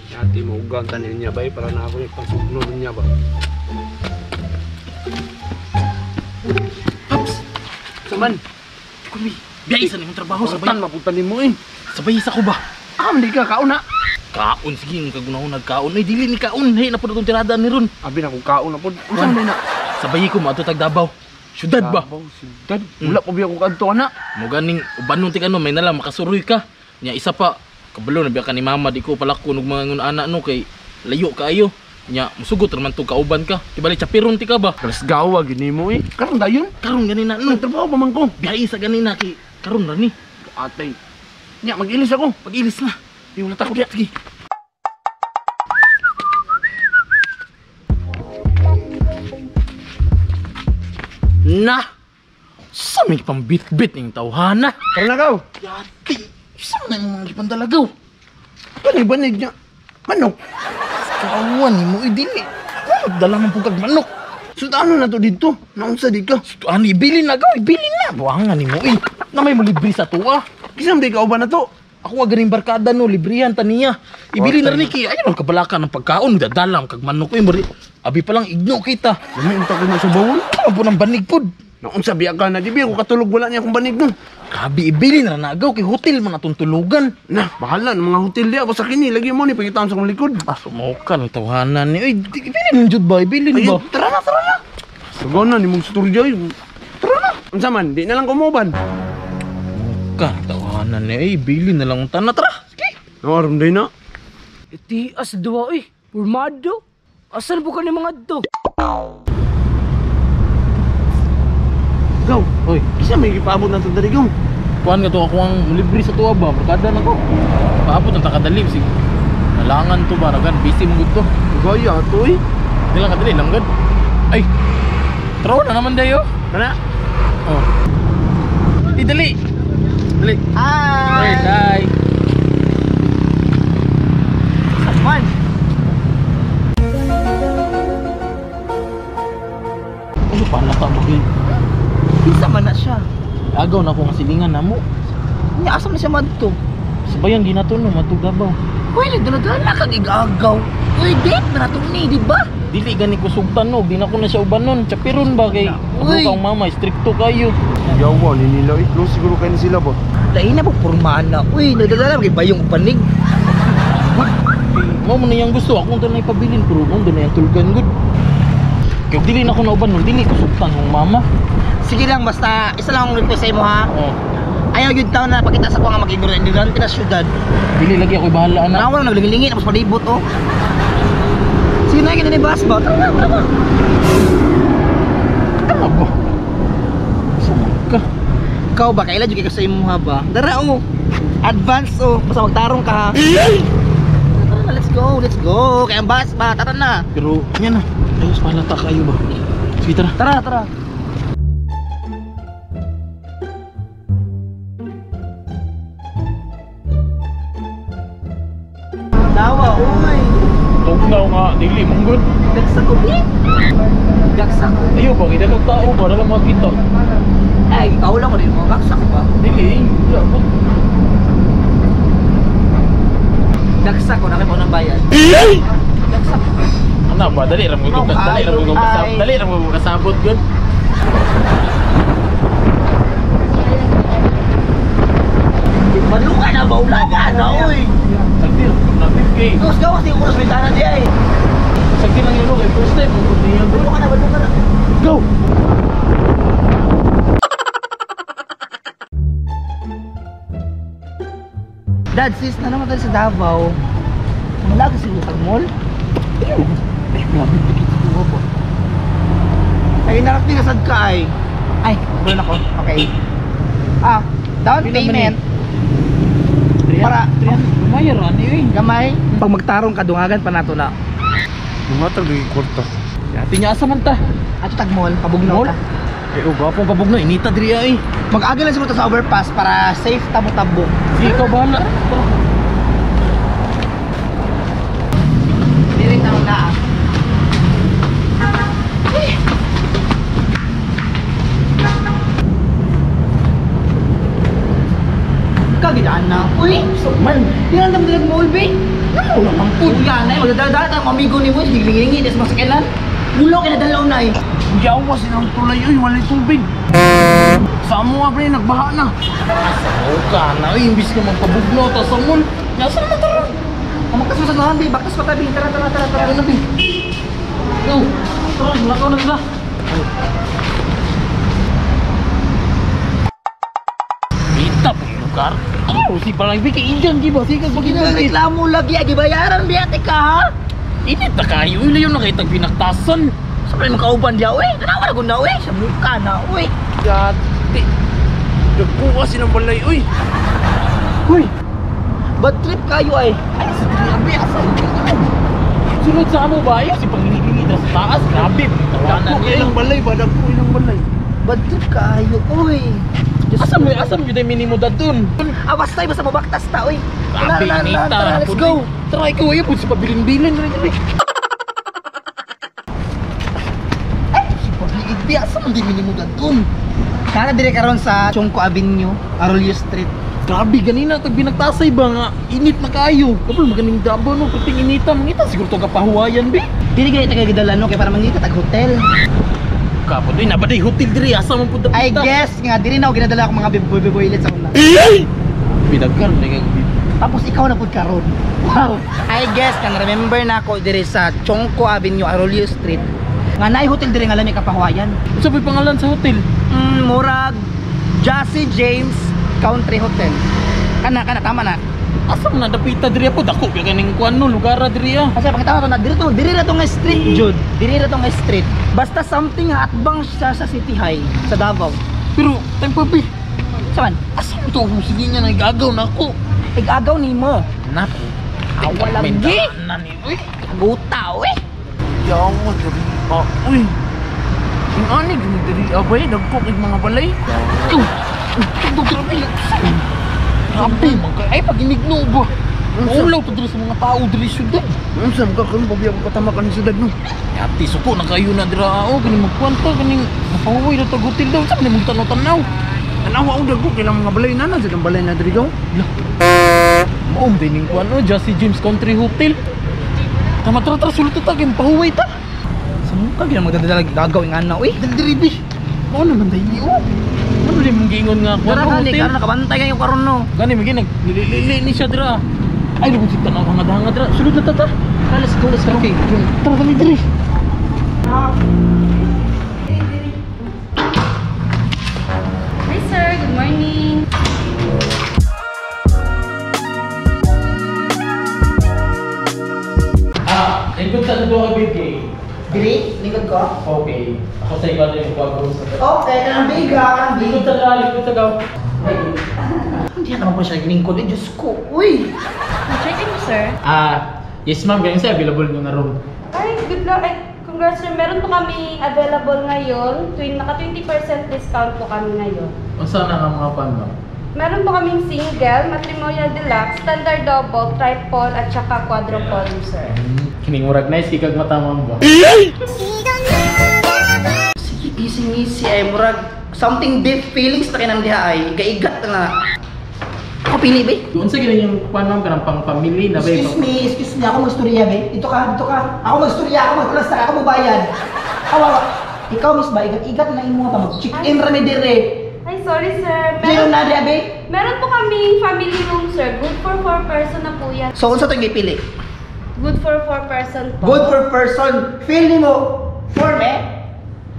Yati mo ugang tanin niya ba para na ako yung pansugno niya ba. Paps! Saman! Kumi, biyay sa nimong trabaho sabay. Tan mapuntanin mo eh. Sabay sa ko ba? Ah, hindi ka kaon na. Kaon sige ng kagunahon nagkaon. Ay dili ni kaon. Hey, na pud atong tirada ni ron. Abi na kung kaon na pud. Unsa man na? Sabay ko maadto tag Davao. Syudad ba? Davao, syudad. Wala pa biya ko kadto ana. Mo ganing ubanon ti kano may nala makasuroy ka. Nya isa pa kabalo na biya ka ni mama di ko palako og mga ngun ana no kay layo kaayo. Nya musugot ra man tug kauban ka. Di bali chapiron ti ka ba? Kalasgawa gid nimo eh. Karon dayon. Karon gani na no. Nagtrabaho pa man ko. Biyahe sa gani na kay karon ra ni. Atay. Nya mag-ilis ako. Pag-ilis na. Di wala ta ko diya. Sige. Na! Sa may pambit-bit ng tawhana. Tara na kaw. Yati! Sa may mga gipandalagaw. Banig-banig niya. Manok. Kawan ni mo, idili. Nagdala man po kag manok. So ano na to dito? Naunsa di ka? So, ano, ibilin na gaw, ibilin na. Buhangan ni mo, eh. Na may malibre sa tuwa. Kisam di ka uban na to. Ako ang ganing barkada no, librihan ta niya. Ibilin na rin kay ayun ang kabalakan ng pagkaon, dadalang kag manok eh. Abi pa lang igno kita. Lami unta ko na sa bawon. Ano po ng banig pod? Naunsa biya ka na di biya ko katulog wala niya akong banig no. Grabe ibilin na nagaw kay hotel man atong tulugan. Na, bahala ng mga hotel diya basta kini lagi mo ni pangitaan sa akong likod. Ah, sumuka ng tawanan ni. Uy, ibilin jud ba? Ibilin ba? Ayun, tara na, tara na. Sugona ni mong storya. Tara na. Unsa man, di na lang kumuban. Ka, tawanan ni. Ay, ibilin na lang tanan. Tara, sige. Nawaram day na. Itias duwa eh. Purmado. Asan po ka ni mga do? Gaw. Oy, Kisa may gipaabot na to diri gaw. kuan ka to ako ang libre sa tuwa ba? Barkada na ko. Paabot ang takadali sig. Nalangan to ba ragan busy mo gud to. Gaya to eh. Di lang kadali lang gud. Ay. Tara na naman dayo. Kana. Oh. Di dali. Dali. Hi! Hi. Saman! Ano pa na ta mo? Kinsa man na siya? Agaw na ako nga silingan namo. Nya asa man siya madto? Sabayan di na to no matug Davao. Uy, nagdala-dala kag igagaw. Uy, date na nato ni, di ba? Dili gani ko sugtan no, di na ko na siya ubanon. Chapiron ba kay Uy. abo kang mama strikto kayo. Yawa ni nila eh. Close siguro kay ni sila ba. Lain na po pormahan na. Uy, nagdadala kay bayong panig. Mao man na iyang gusto akong to na ipabilin pero mo na iyang tulgan gud. Kay dili na ko nauban nun, dili ko sugtan mong mama. Sige lang, basta isa lang akong request sa imo ha. Oh, Ayaw yun taon na pakita sa ko nga mag-ignorante na syudad. dili lagi ako bahala ana. Nakawa na naglingi tapos palibot oh. Sige na ni bus ba? Tara na, tara na. Tama ba? Sama ka. Ikaw ba kailan jud kay sa imo ha ba? Dara oh. Advance oh, basta magtarong ka ha. Tara na, let's go, let's go. Kaya ang bus ba? Tara na. Pero yan na. Ayos palata kayo ba? Sige tara. Tara, tara. Dawa, uy. Tugnaw nga dili mong good. Gaksa ko, bi. Gaksa ko. Ayo ba kita kag tao ba na lang makita. Ay, ikaw lang ko din mo. Gaksa ko ba? Dili, wala ba? Gaksa ko, nakita ko ng bayan. Gaksa ko. Ano ba dali ra mo No, dali ra mo ay. dali ra mo kasabot gud. Maluka na ba? Ulaga na, uy. Sagdi na kay. Tapos gawas, di ko oras bintana diya eh. Sagdi lang yun kay first time mo niya. Maluka na, maluka na. Go. Dad, sis, na naman tayo sa Davao. Malaga siguro sa mall. Ay, grabe dikit sa tuwa ba. Ay, narating na sad ka ay. Ay, doon ako. Okay. Ah, down Pila man payment. Para- Lumayan ra ni oy. Gamay. Pag magtarong ka, dungagan pa nato na. Lumatag lagi kwarta. Ati niya asa man ta? Ato tag mall, pabugnaw Mall? ta. Eh, oh, gwapo pabugno inita diri ay. Mag-aga lang siguro ta sa overpass para safe ta mo tabok. Sige, ikaw bahala. Tara. Diri na na. Kagidaan na. Uy, Man, di na naman dalag mall, be. wala man po. Uya na, magdadala ka amigo ni mo, gilingi des masakyanan. Ulo kay nadalaw na eh. Yawa silang tulay oy, walay tubig. Sa amo pre, nagbaha na. Asa ka na, uy, imbis ka magpabugno ta sa mall. Nasa naman tara? Kumakas mo sa nahan, be. Baktas pa tabi. Tara, tara, tara, tara. Ano bi? Go. Tara, lakaw na sila. Kita po yung lugar. Oh, si Balay Biki, iyan, di ba? Sige, Sige na, reklamo lagi. Agi bayaran, be, ate ka, ha? Init na kayo, ilayo na kayo binaktasan. Sa pa makauban diya, uy. Tanawa na guna, uy. Sa mukha na, uy. Yati. Dagko kasi ng balay oy. Uy. Bad trip kayo ay. Ay, sa grabe, asa Sunod sa amo ba? Ayaw, si panginigingi na sa taas. Grabe, tawanan Dagko niya. ilang balay ba? Dagko ilang balay. Bad trip kayo, uy. Diyos Asa mo, asa mo yung minimo dadun? Ah, basta, basta mabaktas ta, uy. Tara, Grabe, tara, tara, inita. tara, let's go. Tara, ikaw, ayaw po sa pabilin-bilin. Ay, si pagliig, di, asa man di minimo dadun? Kana dire karon sa Chongco Avenue, Arroyo Street. Grabe, ganina, tag binagtasay ba nga, init na kayo. Kapal, maganing dabo, no, puting inita, mangita, siguro to kapahuwayan, be. Dili gani taga gidala no kay para mangita tag hotel. Kapo, doy, nabaday hotel diri, asa man po I guess nga diri na ako ginadala akong mga biboy-boylet sa una. Bidagan, nagag. Tapos ikaw na pud karon. Wow. I guess kang remember na ako diri sa Chongco Avenue, Arroyo Street. Nga naay hotel diri nga lami kapahuwayan. Sa may pangalan sa hotel? Murag Jesse James Country Hotel. Kana kana tama na. Asa man nadapita diri po, dako ba ganing kuan no, lugar diri ah. Kasi pakita ko to na diri to, diri ra to nga street jud. Diri ra to nga street. Basta something nga atbang siya sa City High sa Davao. Pero time pa bi. Saan? Asa mo to sige niya nagagaw na ako. Igagaw nimo. Nako. Awa lagi. Na ni uy. Guta we. Yawa diri. Ah, uy. Yung ani gini diri abay dagko kay mga balay. Ikaw. Tugtog grabe. Grabe man kay ay pag inigno ba. Maulaw to diri sa mga tao diri syudad. Unsa man ka karon pabiya ko patama kan syudad no. Yati suko na kayo na dira o ganing magkwanta ganing mapahuway na tag hotel daw sa man tanaw-tanaw. Tanawa og dagko kay mga balay na na sa balay na diri daw. Maom din ning kuan o Jesse James Country Hotel. Tama tara tara sulod ta kay pahuway ta. Sa mukha gyud magdadala gagaw nga na uy. Dili bi. Mao naman dahil o. Ano din mong giingon nga kuan Dara o gani hotel? karon nakabantay kayo karon no. Gani magi naglilili ni siya dira. Ay lugod si tanaw hangad-hangad dira. Sulod na ta ta. Tara, let's go, let's go. Okay, tara kami diri. Hi sir, good morning. Ah, lingkod sa duha ka baby. Diri, lingkod ko. Okay. Ako sa ikaw din magbago sa. Okay, kanang biga, kanang Lingkod biga. sa ka, lingkod sa ka. Hindi na naman po siya naglingkod. Eh, Diyos ko. Uy! Check-in mo sir. Ah, yes ma'am, ganyan sa available nyo na room. Ay, good luck. Ay, congrats sir. Meron po kami available ngayon. Twin, naka 20% discount po kami ngayon. Unsa na nga mga pan ma'am? Meron po kaming single, matrimonial deluxe, standard double, triple, at saka quadruple sir. Kining murag nice kay kag mata ma'am ba? Sige, easy easy ay murag something deep feelings na kinang diha ay igaigat na. Ako pili be. Unsa gini yung pan ma'am kanang pang family na ba? Excuse me, ako magstorya be. Dito ka, dito ka. Ako magstorya, ako magtrasta, ako magbayad. Awawa. Ikaw miss ba, igat-igat na imo ba mag-check-in ra mi dire. Ay, sorry sir. Meron Meron, na dire be. meron po kaming family room sir. Good for 4 person na po yan. So unsa to yung gipili? Good for 4 person po. Good for person. Feel nimo form eh.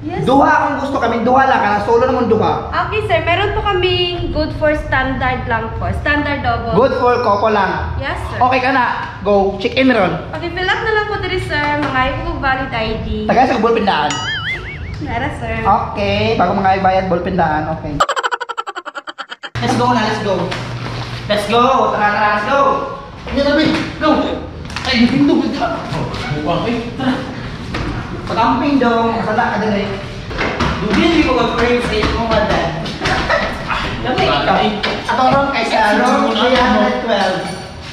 Yes. Duha akong gusto kami, duha lang kana solo naman duha. Okay sir, meron po kaming good for standard lang po. Standard double. Good for couple lang. Yes sir. Okay ka na. Go, check in ron. Okay, fill up na lang po diri sir. Mga ko valid ID. Taga sa ballpen daan. Nara sir. Okay, bago mga ibayad ballpen daan. Okay. Let's go na, let's go. Let's go. Tara, tara, let's go. Nya na go. Ay, hindog dira. Oh, okay. Tara. Pag-camping dong, masala ka din eh. Dugin ko ka frame sa imo ka dan. Dami ikaw. Ato ron kay sa room 312.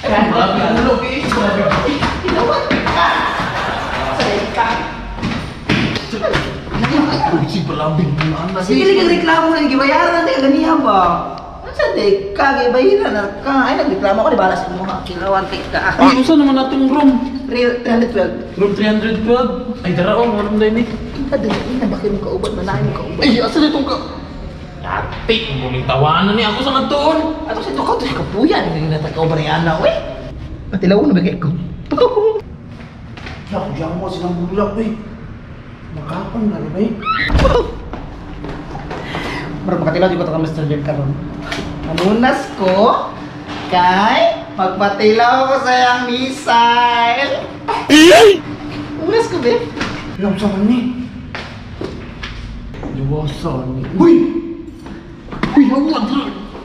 Ay, grabe ang ulo kay. Grabe. Inuwan ka. Sa ka. Uy, si palabig mo na. Sige, lang reklamo na gibayaran na ganiya ba? Unsa Sa di ka, kay bahiran na ka. Ay, nagreklamo ko, di bala sa imo ha. Kilawan ka. Ay, usa naman natong room? Real 312. Room 312. Ay, dara oh, room din eh. Ina, ina, bakit mo kauban? Manahin mo kauban. Ay, asa ditong ka? Yati, muling tawanan ni ako sa ngatuon. Ato sa ito ka, ito kapuyan. Hindi na kauban ni Ana, uy. Patilaw na bagay ko. Yak, diyan mo silang bulak eh. Makapang na rin eh. Bro, makatilaw di ko ito ka Mr. Bean karon. Manunas ko kay magpatilaw ko sa iyang missile. Unas ko, be. Yak, saan ni? Iwasan ni. Uy! Uy, hawa,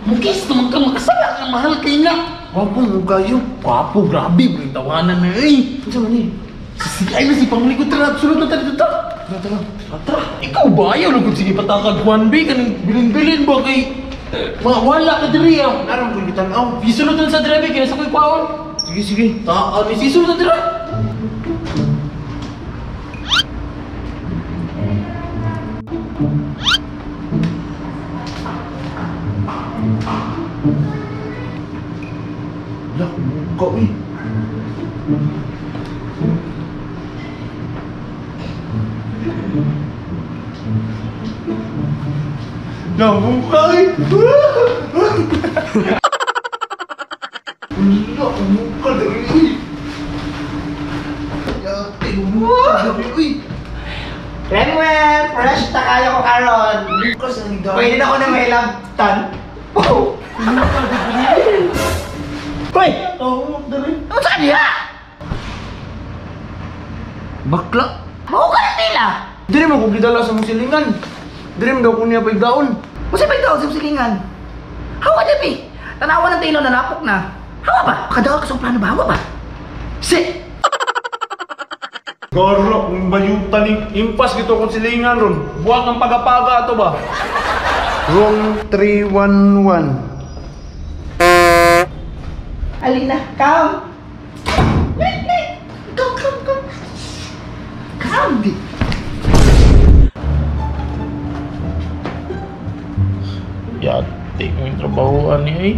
mukis naman ka, makasala ka, mahal kay na. Gwapo mo kayo. Gwapo, grabe, muling tawanan na eh. Ano man eh? Sige, ay na si panglikod, tara, sulod na tayo dito. Tara, tara. Tara, ikaw ba? Ayaw lang kung sige patakag 1B, kanang bilin-bilin ba kay... Mga wala ka diri ah. Naroon ko yung tanaw. Isulod na sa drive, kaya sa ko'y kwaon. Sige, sige. Taan, isulod na dira. Yak, mukha eh. Yak, mukha eh. Yak, mukha dari eh. Yak, mukha dari eh. Lemuel, fresh na kayo ko karon. Mukha sa nagdaan. Pwede na ako na may labtan. Wow! Hoy! Oo, dari. Ano sa kanya? Bakla. Mao ka na tila! Dili mo ko gidala sa mong silingan. Dili mo daw ko niya pagdaon. Masa pa ikaw sa silingan? Hawa niya, bi! Tanawa ng tilo na napok na. Hawa ba? Kadawag ka sa plano ba? Hawa ba? Si! Garo, kung bayutan ni impas gito kung silingan ron. Buwak ang pagapaga ato ba? Room 311. Alina, come! Wait, wait! Come, come, come! Come, di! Yati mo yung trabahoan niya eh.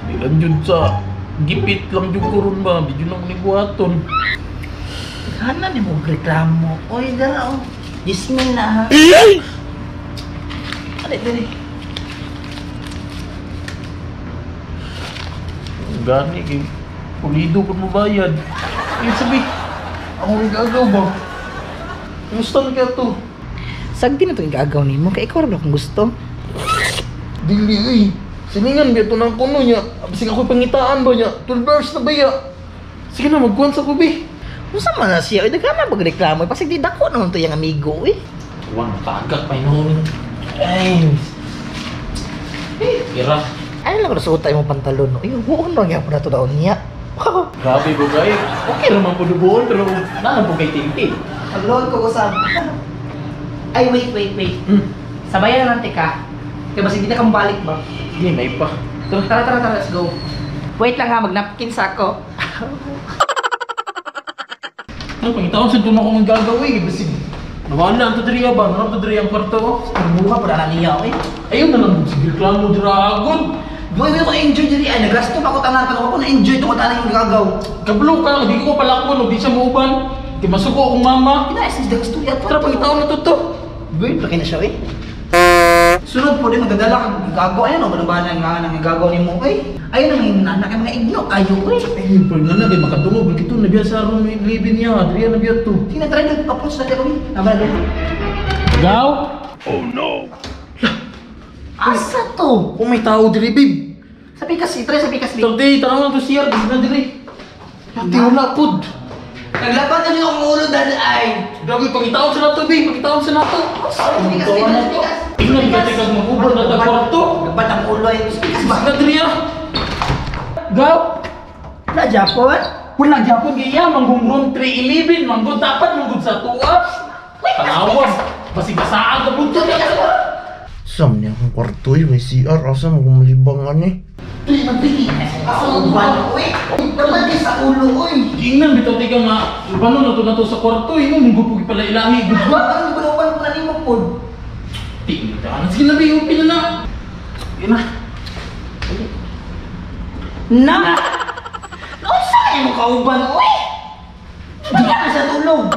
Di lang yun sa gipit lang yung kuron ba? Di yun ang nibuhaton. Hana ni mo reklamo. Oy, dara oh. Dismil na ha. Ano dali? Gani kay pulido kung mabayad. Ibig sabi, ako rin gagaw ba? Kumusta na kaya to? Sagdi na itong igagaw nimo kay ikaw ra ba kung gusto. Dili eh. Silingan ba ito ng kuno niya? Bisig ako pangitaan ba niya? 12 hours na ba ya? Sige na, magkuhan sa kubi. Unsa man na siya? Oy, daghan na magreklamo. Pasig di dako naman to yung amigo eh. Wang tagak pa yun. Ay. Ira. Ay lang ko nasuot tayo mong pantalon. No? Ay, buon lang yapon na to daon niya. Grabe ko guys. Okay naman po dubuon pero nalang po kay Tintin. Pagload ko usab. Ay, wait, wait, wait. Sabayan na lang tika. Kaya basig di na kang balik ba? Hindi, may pa. Tara, tara, tara, tara, let's go. Wait lang ha, mag-napkin sa ako. Ano, pangitaon sa doon ako ng gagawin. Basig, nawala ang tudriya ba? Narap tudriya ang kwarto ko. Buha pa na niya, oy. Ayun na lang, sige reklamo dragon. Buhay ko na-enjoy diri ay nagasto pa ko tanan pero ako na-enjoy to ko tanan yung gagaw. Kablo ka, di ko palakbo, no, di siya muuban. Di masuko akong mama. Ina is gasto ya to. Tara, pangitaon na to to. Weird pa kina siya eh. Sunod po din magdadala kag gagaw ayun no ba nga nang gagaw nimo oy. Ayun ang nana kay mga igno kayo oy. Ay, pag nga na, kay makadungog, ito, nabiya sa room living niya, Adrian, nabiya to. Tingnan try nag approach na kami. Nabala do. Gaw? Asa to? Kung may tao diri, babe. Sabi kasi, try sabi kasi. Tara, di, tanaw na to siya, di na diri. Ate, wala pod. Naglaban na niyo akong ulo dahil ay. Grabe, pangitaon sa nato, babe, pangitaon sa nato. Sabi kasi, Pangitaon na to. Tingnan ka, tingnan mag-ubor na tag-kwarto. Nagbat ang ulo ay. Speakas ba? Sige, Adria. Gaw? Wala Japon? Wala gyapon kaya manggong room 311, manggong dapat manggong sa tuwa. Tanawag, basig-basaan ka punto. Sam niya akong kwarto eh, may CR, asa mo kung malibangan eh. Sa uban, uy. Naman di sa ulo, uy. Tingnan bitaw tika nga, urbano na to na to sa kwarto, imo munggo po pala ilahi, gud ba? Ba, parang di ba nauban ko na nimo pod? Tingnan, sige na ba, open na na. Okay na. Na! Naunsa kay mo kauban, uy? Di ba ka sa tulog?